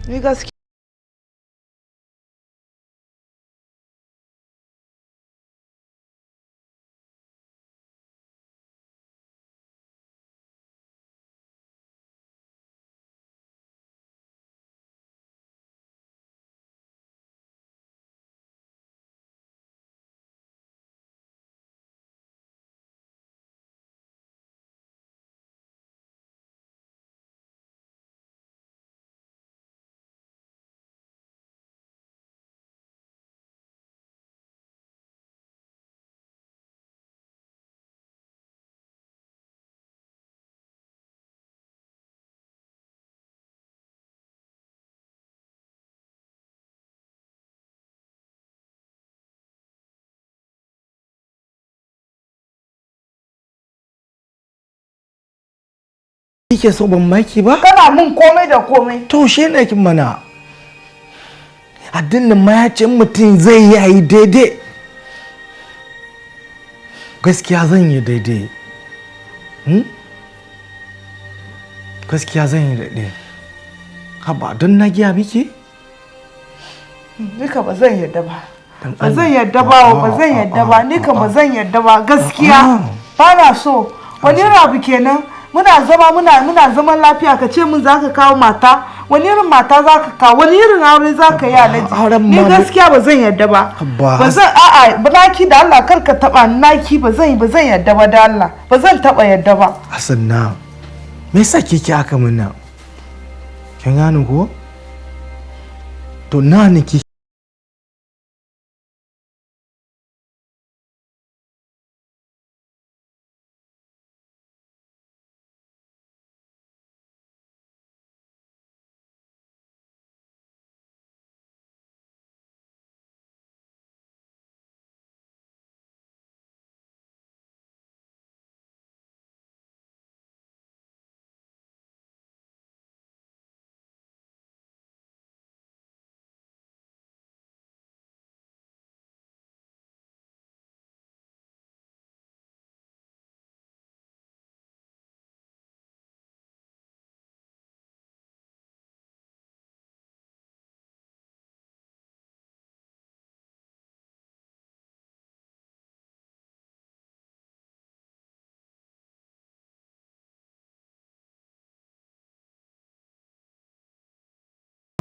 Ni gaskiya Kike so ban maki ba? Kana mun komai da komai. To shi ne kin mana. Addinin ma ya ce mutum zai yi daidai. Gaskiya zan yi daidai. Gaskiya zan yi daidai. Haba, don na giya miki? Ni ka ba zan yarda ba. Ba zan yarda ba, ba zan yarda ba, ni ka ba zan yarda ba gaskiya. Ba na so. Wani rabu kenan. Muna zama muna zaman lafiya ka ce mun zaka kawo mata. Wani irin mata zaka kawo? Wani irin aure zaka yi, Alhaji? Ni gaskiya ba zan yarda ba. Ba zan, a'a, ba naki da Allah kar ka taba naki, ba zan yarda ba da Allah. Ba zan taba yarda ba. Hassanna, me yasa kike aka muna? Kin gane ko? To na ni ki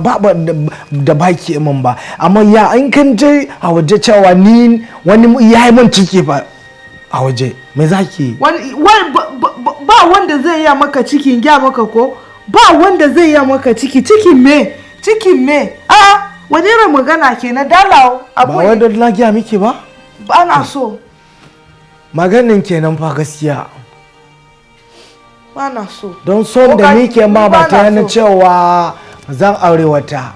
ba da baki min ba, amma ya in kan je a waje cewa ni wani ya yi min ciki ba a waje, me zaki? Ba wanda zai yi maka ciki, in gya maka ko ba wanda zai yi maka ciki. Ciki me? Ciki me? A wani irin magana kenan dalawo? Ba wanda na gya miki ba? Ba na so. Maganin kenan fa gaskiya. Ba na so. Don son da nike ma ba ta yana cewa zan aure wata.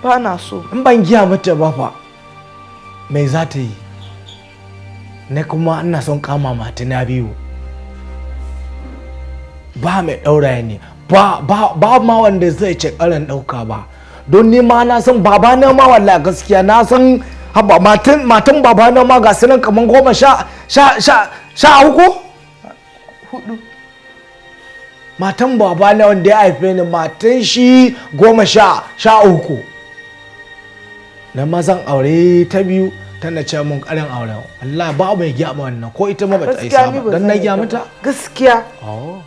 Ba na so. In ban giya mata ba fa, me za ta yi? Na kuma ina son kama mata na biyu. Ba mai ɗaura ne, ba ma wanda zai ce ƙarin ɗauka ba. Don ni ma na san baba na ma wallahi gaskiya na san haba matan baba na ma ga sunan kaman 13. 4. Matan baba na wanda ya haife ni matan shi 13. Na mazan aure ta biyu tana ce mun karin auren. Allah ba mai gya ma wannan ko ita ma bata isa ba. Dan na gya mata? Gaskiya. Oh.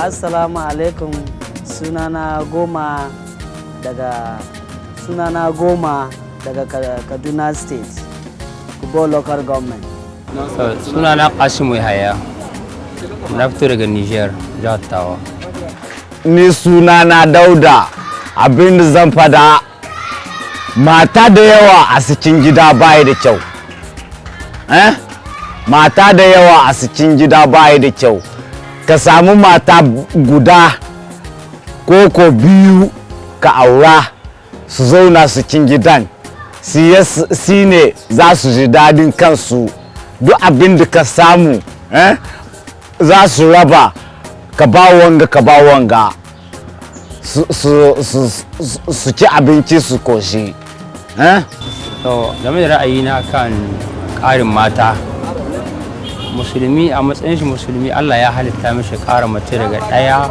Assalamu alaikum, sunana Goma daga Kaduna State, Kubo Local Government. Sunana Kasimu Yahaya, na fito daga Niger, jihar Tawa. Ni sunana Dauda, abinda zan fada, mata da yawa a cikin gida bayi da kyau. Mata da yawa a cikin gida bayi da kyau. Ka samu mata guda ko biyu ka aura su zauna cikin gidan, Si ne za su ji dadin kansu. Duk abin da ka samu, za su raba, ka ba wanga, ka ba wanga, su ci abinci su koshi, eh? To, game da ra'ayina kan ƙarin mata, musulmi a matsayin shi musulmi, Allah ya halitta mishi ƙara mace daga ɗaya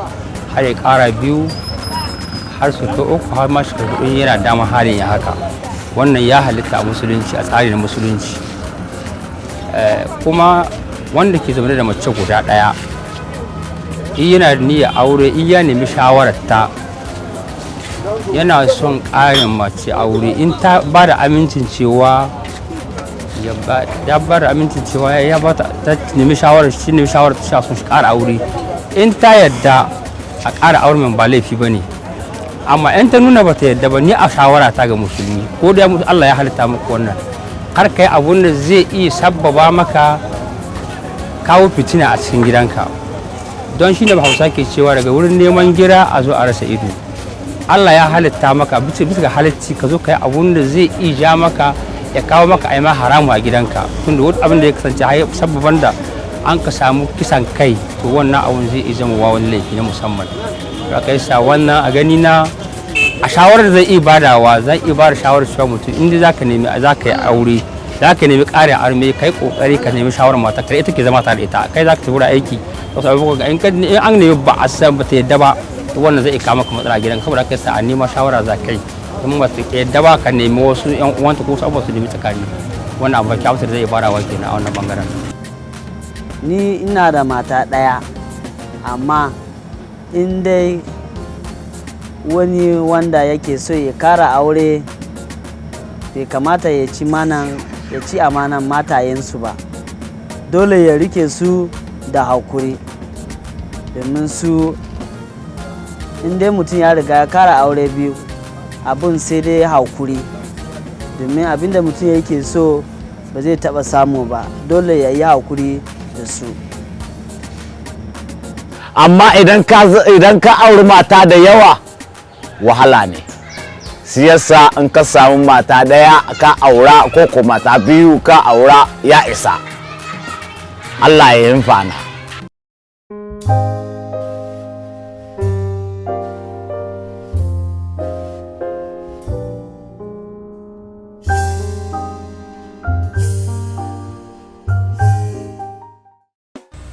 har ya ƙara biyu, har su kai uku, har ma shi kai huɗu, yana dama halin ya haka. Wannan ya halitta a musulunci, a tsari na musulunci. Kuma wanda ke zaune da mace guda ɗaya, in yana da niyyar aure, in ya nemi shawarar ta yana son ƙarin mace aure, in ta ba da amincin cewa ya ba da amincin cewa ya ba ta, ta nemi shawarar shi, nemi shawarar ta sha son shi ƙara aure, in ta yadda a ƙara aure mai, ba laifi ba ne. Amma in ta nuna bata yadda ba, ni a shawara ta ga musulmi, ko da Allah ya halitta muku wannan, kar ka yi abun da zai iya sabbaba maka kawo fitina a cikin gidanka. Don shi ne Hausa ke cewa daga wurin neman gira a zo a rasa ido. Allah ya halitta maka, bisa ga halitti, ka zo ka yi abun da zai iya ja maka ya kawo maka aima haramu a gidanka. Tunda wani abin da ya kasance har sabbaban da an ka samu kisan kai, to wannan abun zai iya zama wani laifi na musamman. Aka yi sa wannan a gani na, a shawarar da zai iya badawa, zai iya bada shawarar cewa mutum inda za ka nemi za ka yi aure, za ka nemi ƙarin arme, kai kokari ka nemi shawarar mata kare ita ke zama tare da ita. Kai za ka tafi wurin aiki, wasu abubuwa ga in an nemi ba a san ba ta yadda ba, to wannan zai iya kawo maka matsala a gidan. Saboda kai sa a nema shawara za kai, in ba ta yadda ba, ka nemi wasu yan uwanta ko wasu abubuwa su nemi tsakani. Wannan abu kyautar da zai iya badawa kenan a wannan bangaren. Ni ina da mata ɗaya, amma in dai wani wanda yake so ya kara aure, bai kamata ya ci amanan matayensu ba. Dole ya rike su da hakuri, domin su in dai mutum ya riga ya kara aure biyu, abun sai dai hakuri, domin abinda mutum yake so ba zai taba samu ba. Dole ya yi hakuri da su. Amma idan ka auri mata da yawa, wahala ne. Siyasa in ka samu mata daya ka aura, ko ko mata biyu ka aura, ya isa. Allah ya yi fana.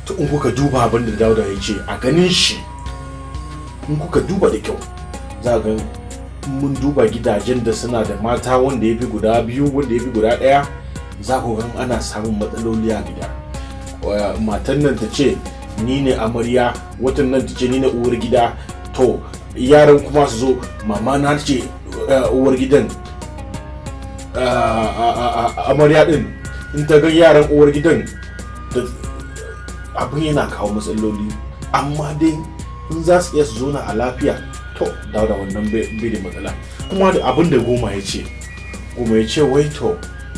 To, in kuka duba abin da Dauda ya ce, a ganin shi, in kuka duba da kyau, za ga mun duba gidajen da suna da mata wanda ya fi guda biyu, wanda ya fi guda ɗaya, za ku gan ana samun matsaloli a gida. Matan nan ta ce ni ne amarya, watan nan ta ce ni ne uwar gida. To, yaran kuma su zo, mama na ce uwar gidan. Amarya din in ta ga yaran uwar gidan da abin yana kawo matsaloli. Amma dai in za su iya su zauna a lafiya, to da wannan bai da matsala. Kuma da abin da Goma ya ce, Goma ya ce wai to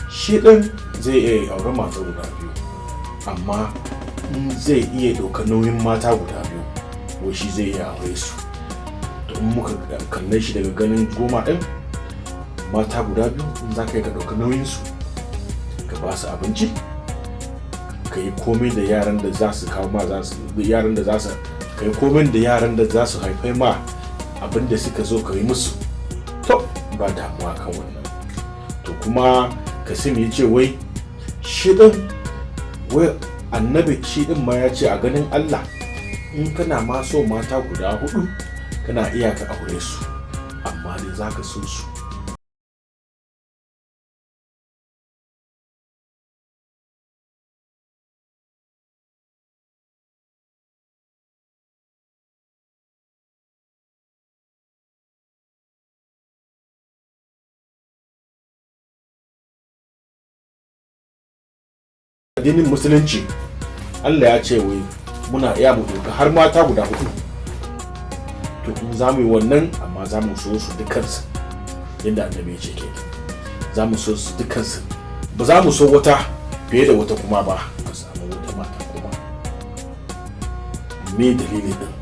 shi ɗin zai iya aure mata guda biyu, amma in zai iya ɗaukar nauyin mata guda biyu, wai shi zai iya aure su. To, in muka kalle shi daga ganin Goma ɗin, mata guda biyu, in za ka yi ka ɗauka nauyin su, ka ba su abinci, ka yi komai da yaran da za su kawo ma, za su yaran da za su ka yi komai da yaran da za su haifai ma, abin da suka zo ka yi musu, to ba damuwa kan wannan. To, kuma Kasim ya ce wai shi ɗin, wai annabi shi ɗin ma ya ce a ganin Allah, in kana ma so mata guda hudu, kana iya ka aure su, amma dai za ka so su. Addinin musulunci, Allah ya ce wai muna iya mu doka har mata guda hudu. To, in za mu yi wannan, amma za mu so su dukansu yadda annabi ya ce ke, za mu so su dukansu, ba za mu so wata fiye da wata kuma ba. Ka samu wata mata kuma, me dalili din?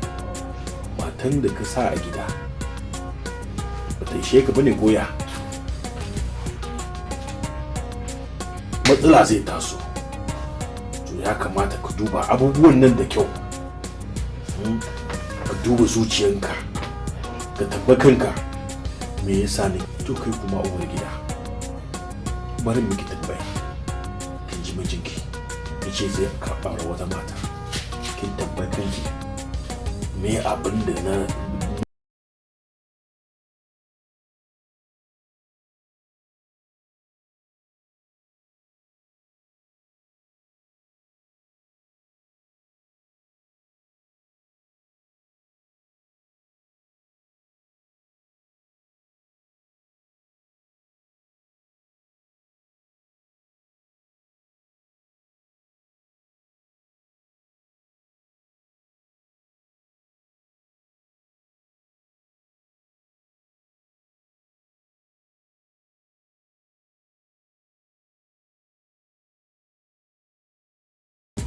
Matan da ka sa a gida ba ta ishe ka bane goya? Matsala zai taso. To ya kamata ka duba abubuwan nan da kyau. Ka duba zuciyanka, ka tabba kanka me yasa ne. To kai kuma uwar gida, bari miki tambaya. Kin ji mijinki yace zai aure wata mata, kin tambayi kanki me abin da na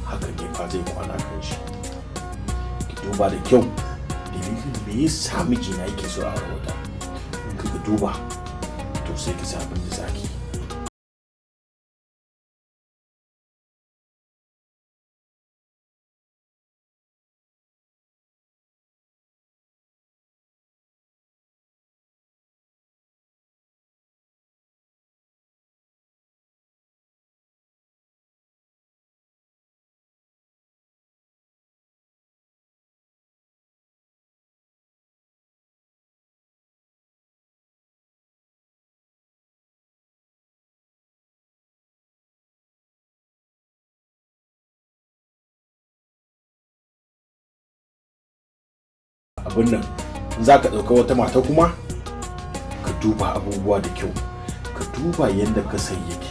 haka ne fa zai kwana kan shi. Ki duba da kyau dalilin me yasa mijina yake so a wata. In kika duba to sai ki san abin da zaki. Abin nan in za ka ɗauka wata mata kuma ka duba abubuwa da kyau, ka duba yadda ka san yake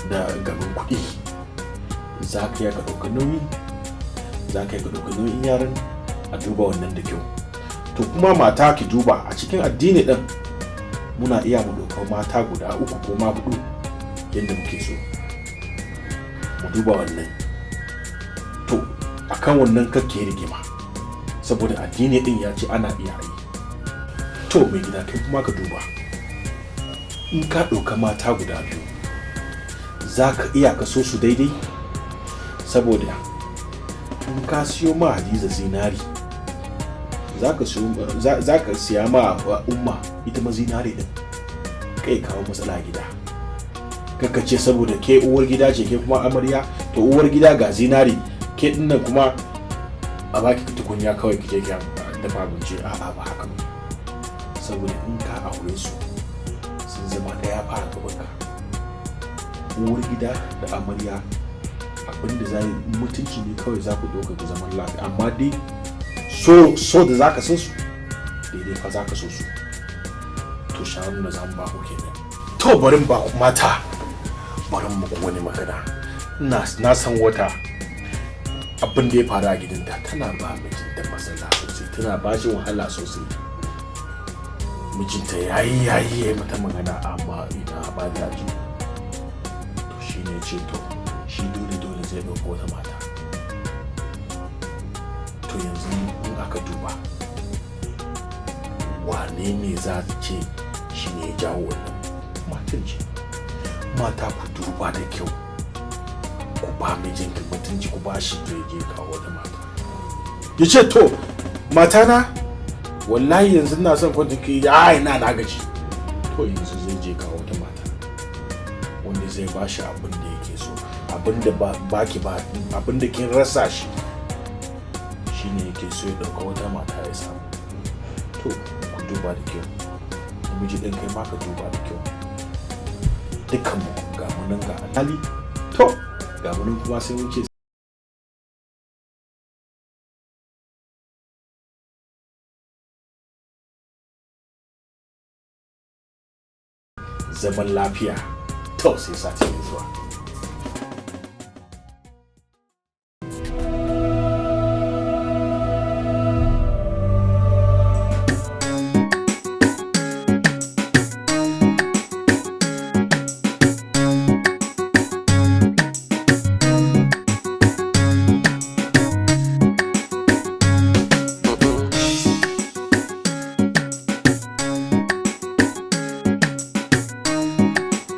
da gaban kuɗi, za ka iya ka ɗauka nauyi, za ka iya ka ɗauka nauyin yaran, a duba wannan da kyau. To kuma mata ki duba a cikin addini ɗin muna iya mu ɗauka mata guda uku ko ma huɗu yadda muke so, mu duba wannan. To akan wannan kake rigima, saboda addini din ya ce ana iya yi. To mai gida kai kuma ka duba, in ka ɗauka mata guda biyu za ka iya ka so su daidai, saboda in ka siyo ma Hadiza zinari, za ka siya ma Umma ita ma zinari din, kai kawo matsala gida. Kaka ce saboda ke uwar gida ce, ke kuma amarya, to uwar gida ga zinari, ke dinnan kuma a baki tukunya kawai kike ki dafa abinci. A'a ba haka ba, saboda in ka aure su sun zama ɗaya fara gaban ka. Uwar gida da amarya abinda za yi mutunci ne kawai za ku ɗauka ku zaman lafiya, amma dai so da za ka so su daidai fa za ka so su. To shawarar da za mu ba ku kenan. To barin ba ku mata, barin muku wani magana. Na san wata abin da ya faru a gidanta, tana ba mijinta matsala sosai, tana ba shi wahala sosai. Mijinta yayi yayi mata magana amma ina ba ta ji. To shi ne ce to shi dole dole zai ɗauko wata mata. To yanzu in aka duba wane ne za ta ce shi ne ya jawo wannan matan ce. Mata ku duba da kyau, ku ba mijinki mutunci, ku ba shi to je kawo wata mata. Ya ce to matana wallahi yanzu ina son kwanta ki, ai na gaji. To yanzu zai je kawo wata mata wanda zai ba shi abin da yake so, abin da baki ba, abin da kin rasa shi shine yake so ya ɗauka wata mata ya samu. To ku duba da kyau, namiji ɗin kai ma ka duba da kyau. Dukkan mu ga mu nan ga alhali, to ga mu nan kuma sai mun ce zaman lafiya. To sai sati mai zuwa.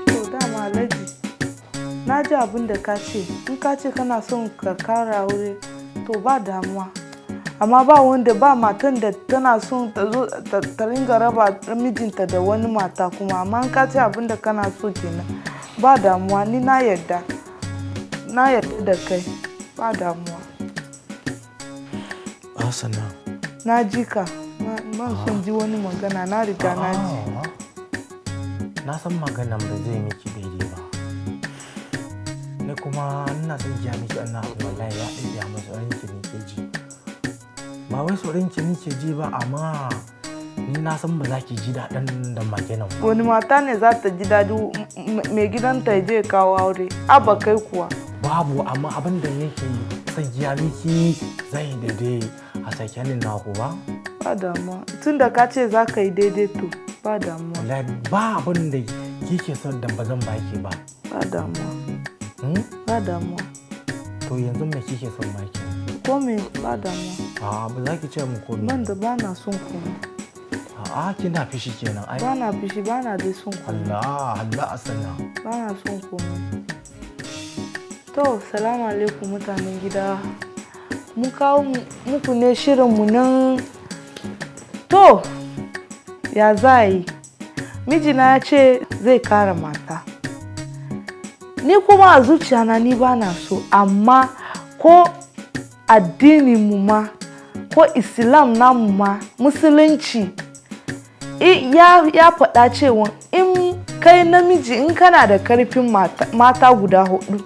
To dama Alhaji, ji abin da ka ce. In ka ce kana son ka kara aure, to ba damuwa. Amma ba wanda ba matan da tana son ta zo ta ringa raba mijinta da wani mata kuma. Amma in ka ce abin da kana so kenan, ba damuwa, ni na yarda. Na yarda da kai, ba damuwa. Hassana. Na ji ka, ban son ji wani magana, na riga na ji. Na san maganan ba zai miki daidai ba. Ni kuma ina son giya miki wannan abu, wallahi ya ɗaya masa tsoron ki nake ji. Ba wai tsoron ki nake ji ba, amma ni na san ba za ki ji daɗin da maganan ba. Wani mata ne za ta ji daɗi mai gidanta ya je kawo aure? Aba kai kuwa. Babu, amma abin da nake son giya miki, zan yi daidai a tsakanin naku ba. Ba damuwa. Tun da ka ce za ka yi daidai, to ba damuwa. Wallahi ba abin da kike son da ba zan baki ba. Ba damuwa. Ba damuwa. To yanzu me kike son baki? Ko me, ba damuwa. A'a, ba za ki ce min komai. Ban da ba na son komai. A'a, kina fishi kenan ai. Ba na fishi, ba na dai son komai. Allah Allah, Hassana. Ba na son komai. To, salamu alaikum mutanen gida. Mun kawo muku ne shirinmu nan. To, ya za a yi? Mijina ya ce zai kara mata. Ni kuma a zuciyana ni ba na so, amma ko addininmu ma, ko Islam namu ma, Musulunci, ya faɗa cewa in kai namiji, in kana da karfin mata guda hudu,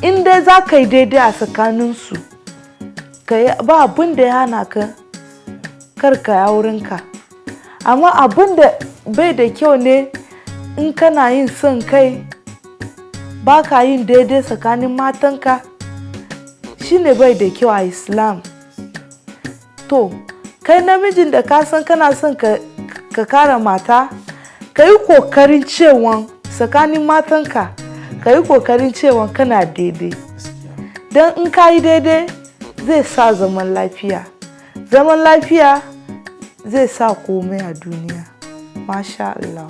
in dai za ka yi daidai a tsakaninsu, ba abin da ya hana ka kar ka yi aurenka. Amma abin da bai da kyau ne in kana yin son kai, ba ka yin daidai tsakanin matanka, shine bai da kyau a Islam. To, kai namijin da ka san kana son ka kara mata, ka yi kokarin cewa tsakanin matanka, ka yi kokarin cewa kana daidai. Don in ka yi daidai, zai sa zaman lafiya. Zaman lafiya zai sa komai a duniya. Masha Allah.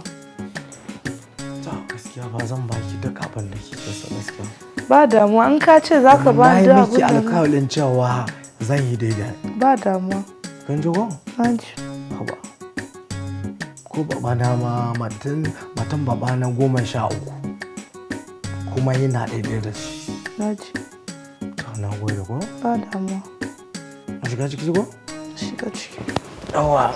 Ta, gaskiya ba zan baki duk abin da kike so gaskiya. Ba damuwa, in ka ce za ka ba ni Na duk yi miki abin da alƙawarin cewa zan yi daidai. Ba damuwa. Kin ji ko? Na ji. Haba. Ko babana ma matan babana 13. Kuma yana daidai da su. Na ji. To, na gode ko? Ba damuwa. Mu shiga ciki ko? Shiga ciki. Yawwa.